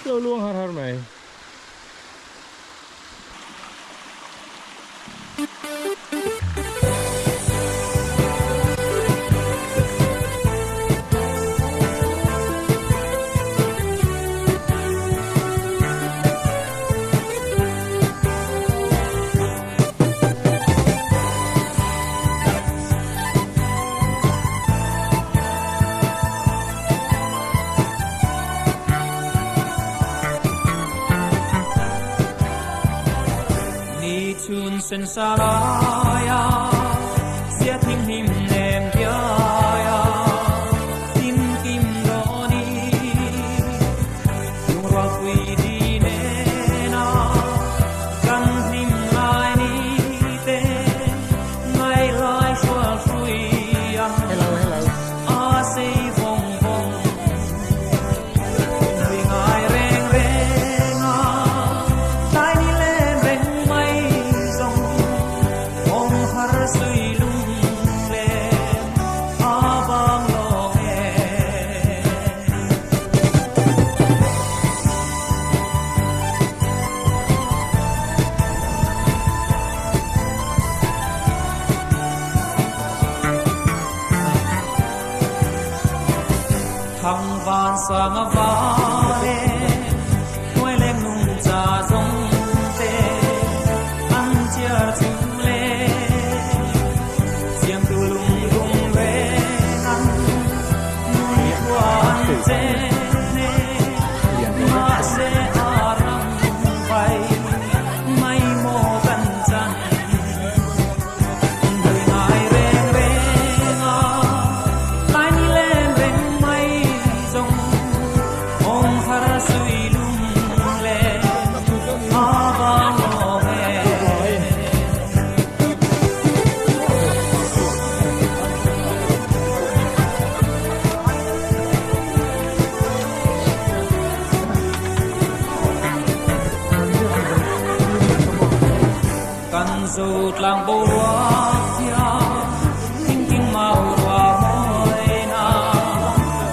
Lo luang har har mai. Ni chun sen sa laia sia thing him nem ya tim kim do ni lung rual pui di ne na kan him lai ni te ngai lai shua shui ya. Hello, hello. A sei vong vong vì ngai reng reng a tai ni lên reng mai dòng ong har suy lung lên a bang lo nghe. Thăng van sang va le nuôi lên nung trà dòng tê ăn chia chung lê xiêm tu lung gung về ăn nuôi quan chê nê ma se aram vai mai mô tan chan đời ngai reng reng a lai ni lên reng mai dòng ong har sui lung le a bang lo nghe. Kan zo tlang bo ruak thia thing kinh mau rua moi na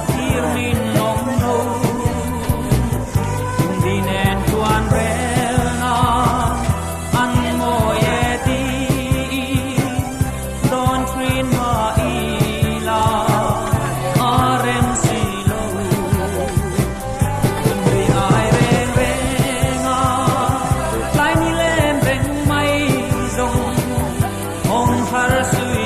thir min nong no tung di nen tuan rel na an mo ye ti don trin ma i la arem si lo vì ai reng reng a lai ni lem reng mai dòng ong har sui.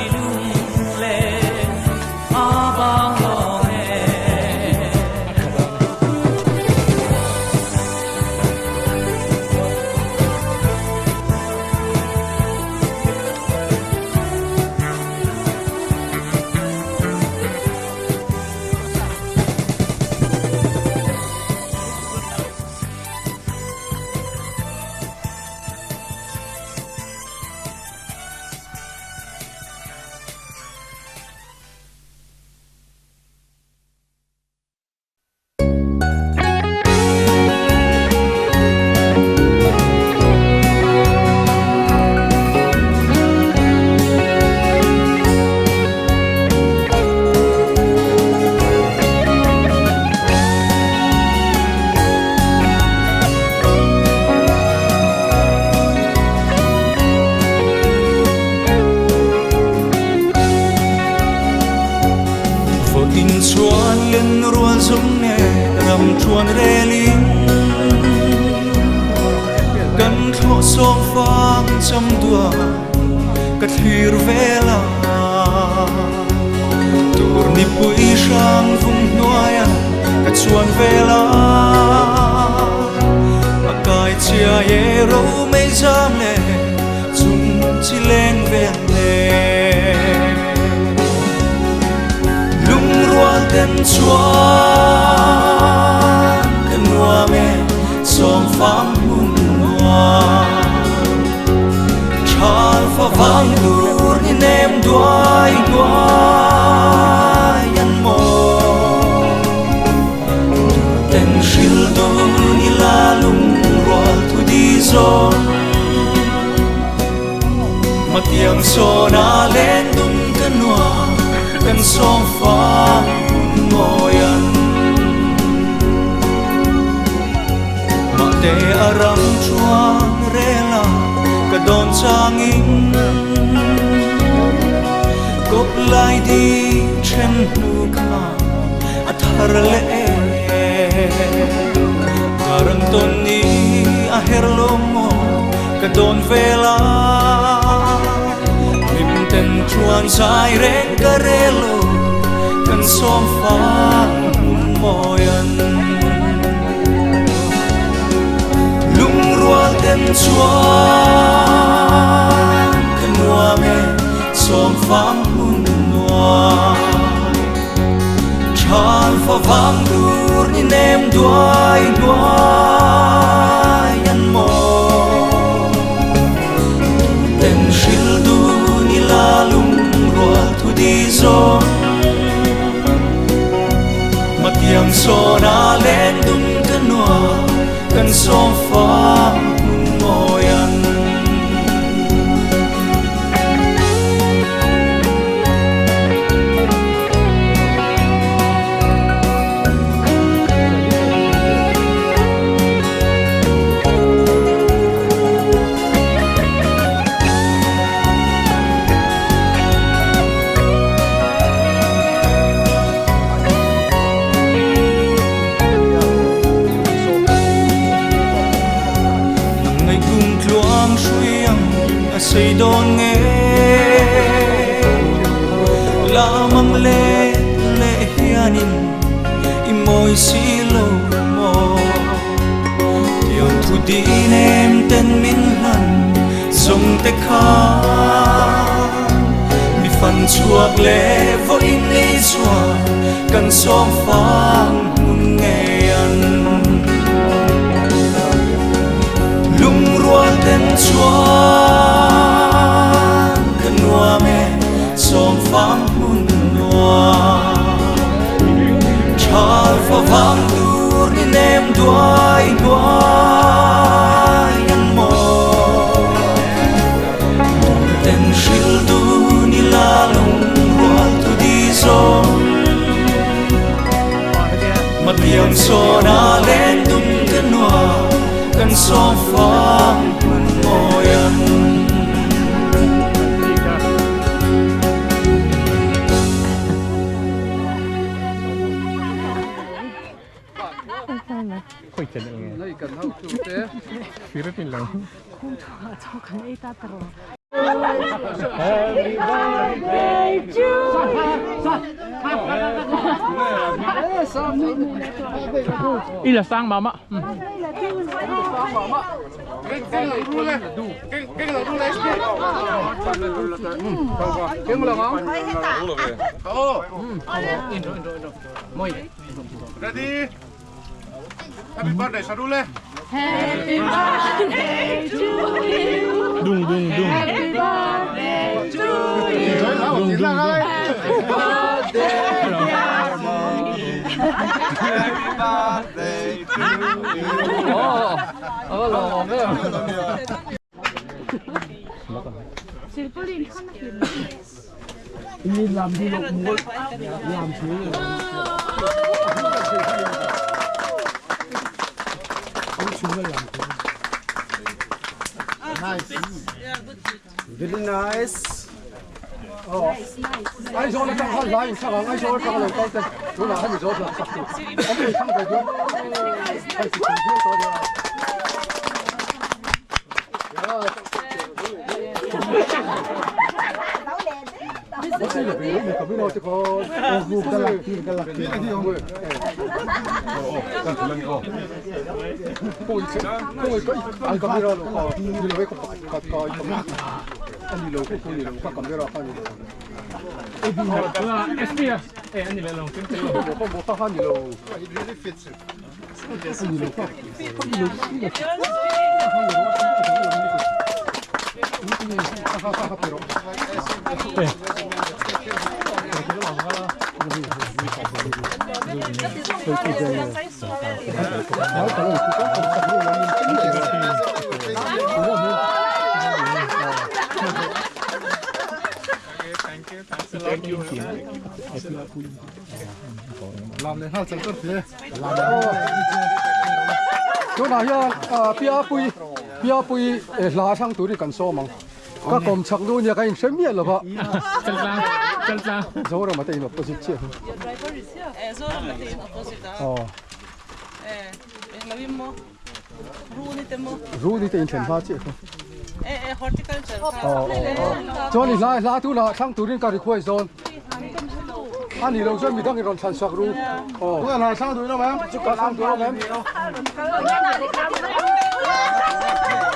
zawng nen ram ṭhuan relin Kan thlawh sawm fang cham duah ka thlir vel a Tur nipui hrang vung hnuaia ka chuan vel a A kai chhia e ro mei zam le chung chi leng vel le Lungrual ten chuan ka nuam e sawm fam hmun nuam Thal fa vang tur ni nem duai hnuai an maw Ten hril dun ila lungrual thu di zawng Matiang sawna leng dun ka nuam kan sawm fam hmun mawi an Mahte a ram chuan rel a ka dawn changin Kawp lai di then hnu kha a thar leh e Darang tawn ni a her lo maw ka dawn vel a Hlim ten chuan zai reng ka rel lo kan sawm fang hmun mawi an Lungrual ten chuan ka nuam e sawm fang hmun nuam Thal fa vang tur ni nem duai hnuai an maw Ten hril dun ila lungrual thu di zawng Matiang sawna leng dun ka nuam kan sawm fang hmun mawi an. Nang ngaih kum tluang hrui ang a sei dawn nge Lam ang let leh hianin i mawi si lo maw Tiang thu din em ten min hlan zawng te kha Mi fan chhuak leh vawiin ni chuan kan sawm fang hmun ngei an Lungrual ten chuan ka nuam e sawm fang hmun nuam Thal fa vang tur ni nem duai hnuai an maw Ten hril dun ila lungrual thu di zawng Matiang sawna leng dun ka nuam kan sawm fang hmun mawi an. I la sang mah mah. Ready? Happy birthday, Sarule. Happy birthday to you. Dung dung dung. Happy birthday to you. Dung dung dung. Happy birthday, dear mommy. Happy birthday to you. Very nice. Aizawl atang khan hla in chhang ang, Aizawl atanga lo kal te tunah hemi zawt lah sak chu an in chhang ve dawn hei chi thum viau tawh ania. Tunah hian Piapui Piapui hla hrang turin kan sawm ang. Ka kawm chak nu nia ka inhre miah lo va. Zorama te in opposite chiah hi. Aw. Runi te in thlen hma chiah hi. Aw aw. Chuan i hla hla tunah thlang turin ka request dawn. A ni lo chuan midang in rawn thlan sak ru. Aw. Hla thlang tur em? Hla thlang tur em?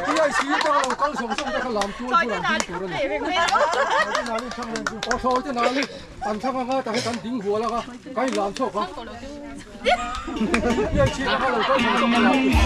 TIC atanga lo kal zawng zawng te kha lam tual bulah an ding tur a ni. Aw thawi te nali an thlang anga tah hian kan ding hual anga kan in lam chhuak a. TIC atanga lo kal zawng zawng kha lam tur.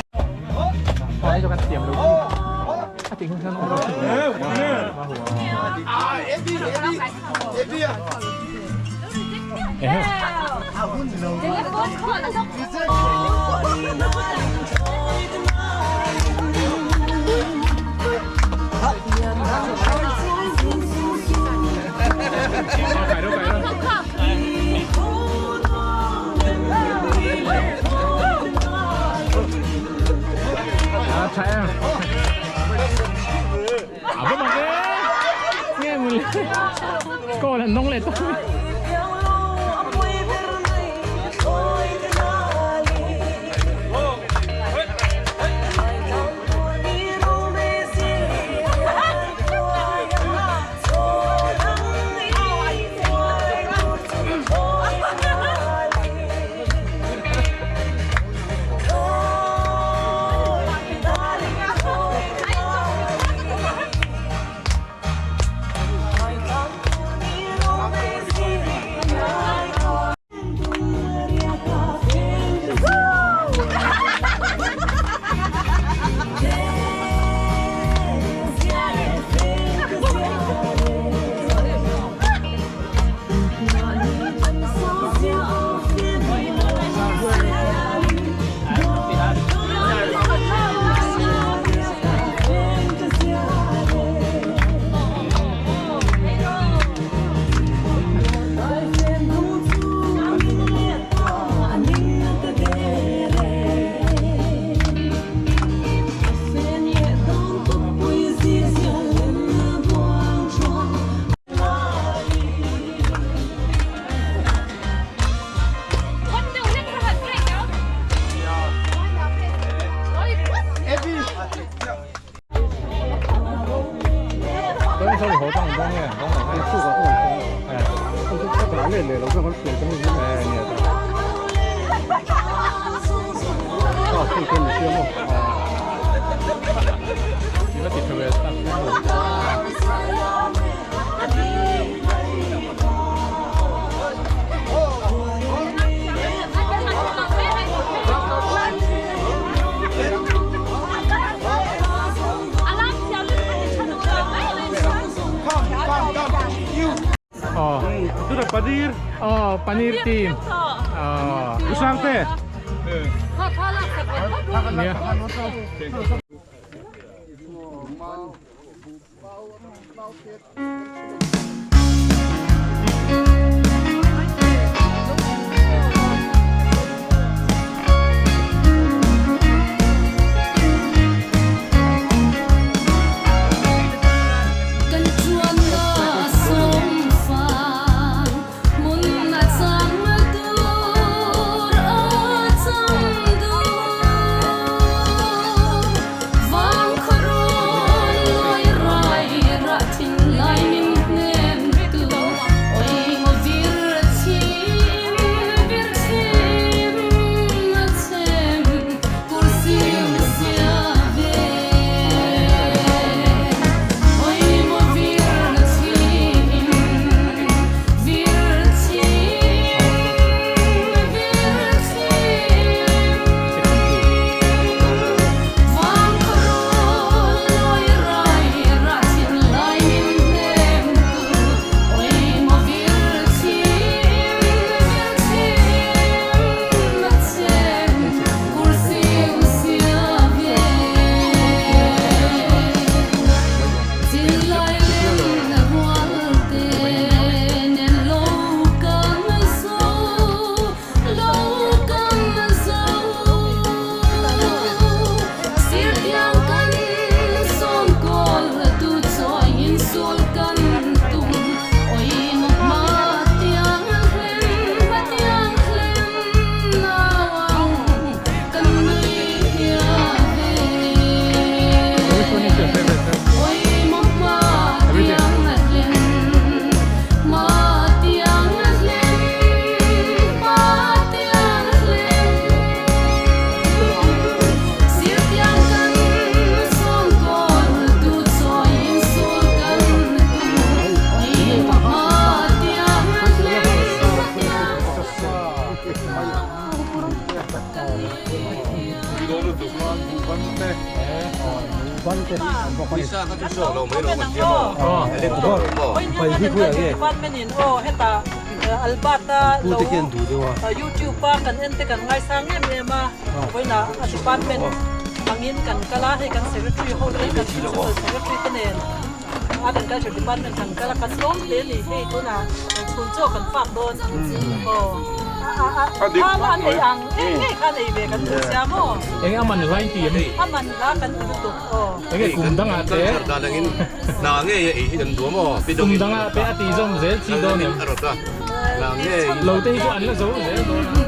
Paneer oh paneer team oh usangte Department in aw heta Albert-a lo YouTube-a kan en te kan ngaisang em em a, vawiinah a department angin kan kal a, hei kan secretary ho te kan principal secretary te nen Art and Culture department kan kal a, kan lawm hle a ni, hei tunah chhun chaw kan fak dawn aw a an ei ang ngei ngei khan ei ve kan duh sia maw? Eng a man hla in ti em? A man hla kan ti lutuk aw. Enge kum dangah te? Kum dangah te a tih zawm zel chi dawn em? Lo te hi chu an la zo zel dawn a.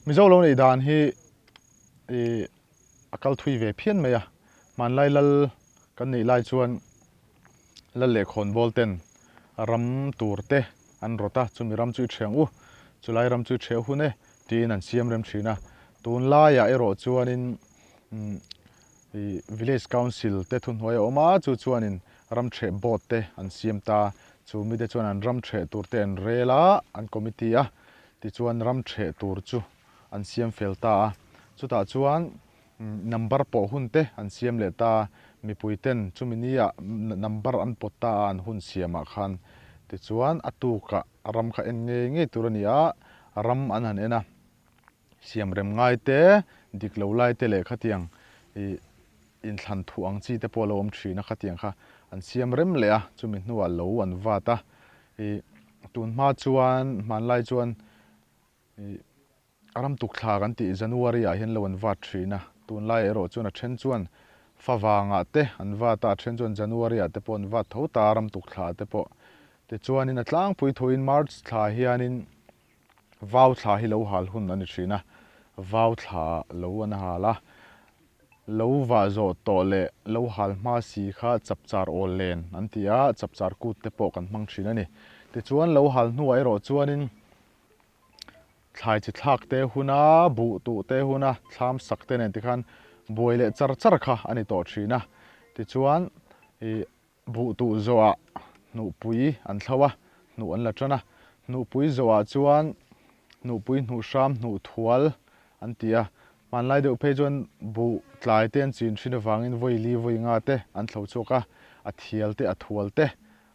Mizo lo neih dan hi ih a kal thui ve phian mai a, hmanlai lal kan neih lai chuan lal leh khawnbawl ten ram tur te an rawt a, chumi ram chu i thiang u, chulai ram chu i thiah hun e tiin an siam rem thin a, tunlaiah erawh chuanin Ih Village Council te thuhnuai a awm a, chu chuanin ram ṭheh board te an siam ta. Chu mite chuan an ram ṭheh tur te an rel a, an committee a, tichuan ram ṭheh tur chu an siam fel ta a. Chutah chuan number pawh hun te an siam leh ta a, mipui ten chumi nia number an pawt ta a an hun siamah khan. Tichuan a tukah ram kha en ngei ngei tur a ni a, ram an han en a. Siam rem ngai te, dik lo lai te leh khatiang ih inthlan thuh ang chi te pawh a lo awm thin a, khatiang kha an siam rem leh a, chumi hnuah lo an vat a. Ih tun hma chuan hmanlai chuan ih ram tuk thla kan tih January ah hian lo an vat thin a, tunlai erawh chuan a then chuan favangah te an vat a, a then chuan January ah te pawh an vat tho ta a ram tuk thla te pawh. Tichuanin a tlangpui thuin March thla hianin Vau thla hi lo hal hun a ni thin a, vau thla lo an hal a, lo vah zawh tawh leh lo hal hma si kha chapchar awl len an ti a, chapchar kut te pawh kan hmang thin a ni. Tichuan lo hal hnuah erawh chuanin thlai chi thlak te hun a, buh tuh te hun a, thlam sak te nen tikhan buai leh char char kha a ni tawh thin a. Tichuan ih Buh tuh zawhah hnuhpui an thlo a, hnuh an la tan a. Hnuhpui zawhah chuan hnuhpui hnuh hram hnuh thual an ti a. Hmanlai deuh phei chuan buh tlai te an chin thin avangin vawi li vawi nga te an thlo chhuak a, a thial te a thual te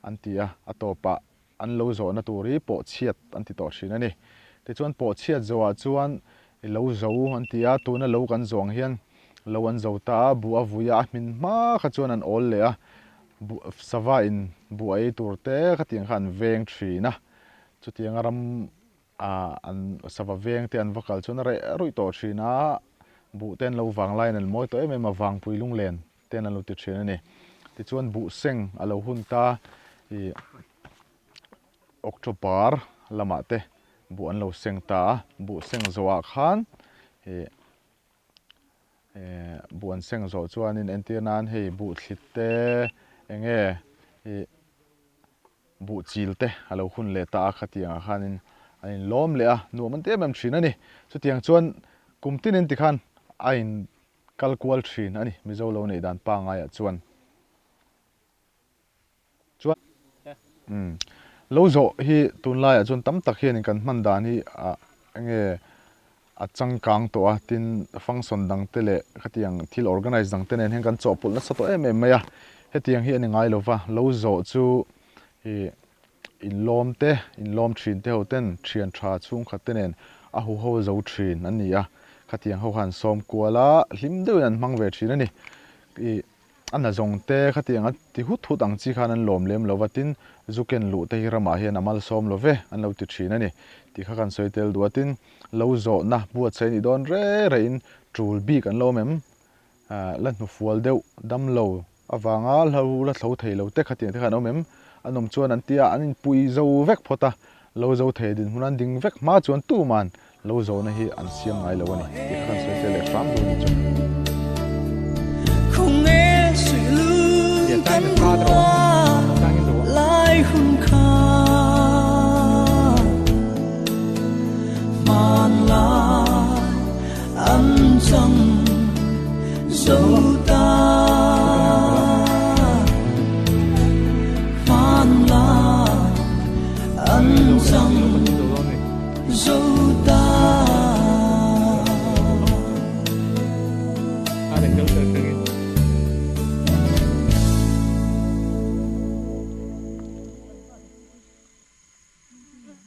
an ti a, a tawpah an lo zawhna tur hi pawhchhiat an ti tawh thin a ni. Tichuan pawhchhiat zawhah chuan i lo zo an ti a, tuna lo kan zawh ang hian lo an zo ta a, buh a vui a, a hmin hma kha chuan an awl leh a, buh sava in buh a ei tur te khatiang kha an veng thin a, chutianga ram ah an sava veng te an va kal chuan a reh ruih tawh thin a, buh te an lo vang laiin an mawi tawh em em a, vangpui lunglen ten an lo ti thin a ni. Tichuan buh seng a lo hun ta ih October lamah te buh an lo seng ta a, buh seng zawhah khan ih. Buh an seng zawh chuanin entir nan hei buh thlit te eng nge ih buh chil te a lo hun leh ta a khatiang ah khanin an in lawm leh a nuam an ti em em thin a ni. Chutiang chuan kum tinin tikhan a in kal kual thin a ni Mizo lo neih dan pangai ah chuan. Chuan umm lo zawh hi tunlaiah chuan tam tak hianin kan hman dan hi ah enge a changkang tawh a tin function dang te leh khatiang thil organize dang te nen hian kan chawhpawlh nasa tawh em em mai a hetiang hi a ni ngai lo va lo zawh chu ih inlawm te inlawm thin te ho ten thian tha chhungkhat te nen a huho zo thin an ni a khatiang ho khan an sawm kual a hlim deuhin an hmang ve thin a ni ih. A na zawng te khatiang a ti hut hut ang chi khan an lawm lem lo va, tin, zu ken luh te hi ramah hian a malsawm lo ve an lo ti thin a ni tih kha kan sawi tel duh a, tin, lo zawhna buatsaih nih dawn re reihin tul bik an lo awm em? La hnufual deuh dam lo avanga hlo la thlo thei lo te khatiang te kha an awm em? An awm chuan an ti a, an inpui zo vek phawt a, lo zo thei dinhmun an ding vek hma chuan tuman lo zawhna hi an siam ngai lo a ni tih kha kan sawi tel leh hram dawn ni chu.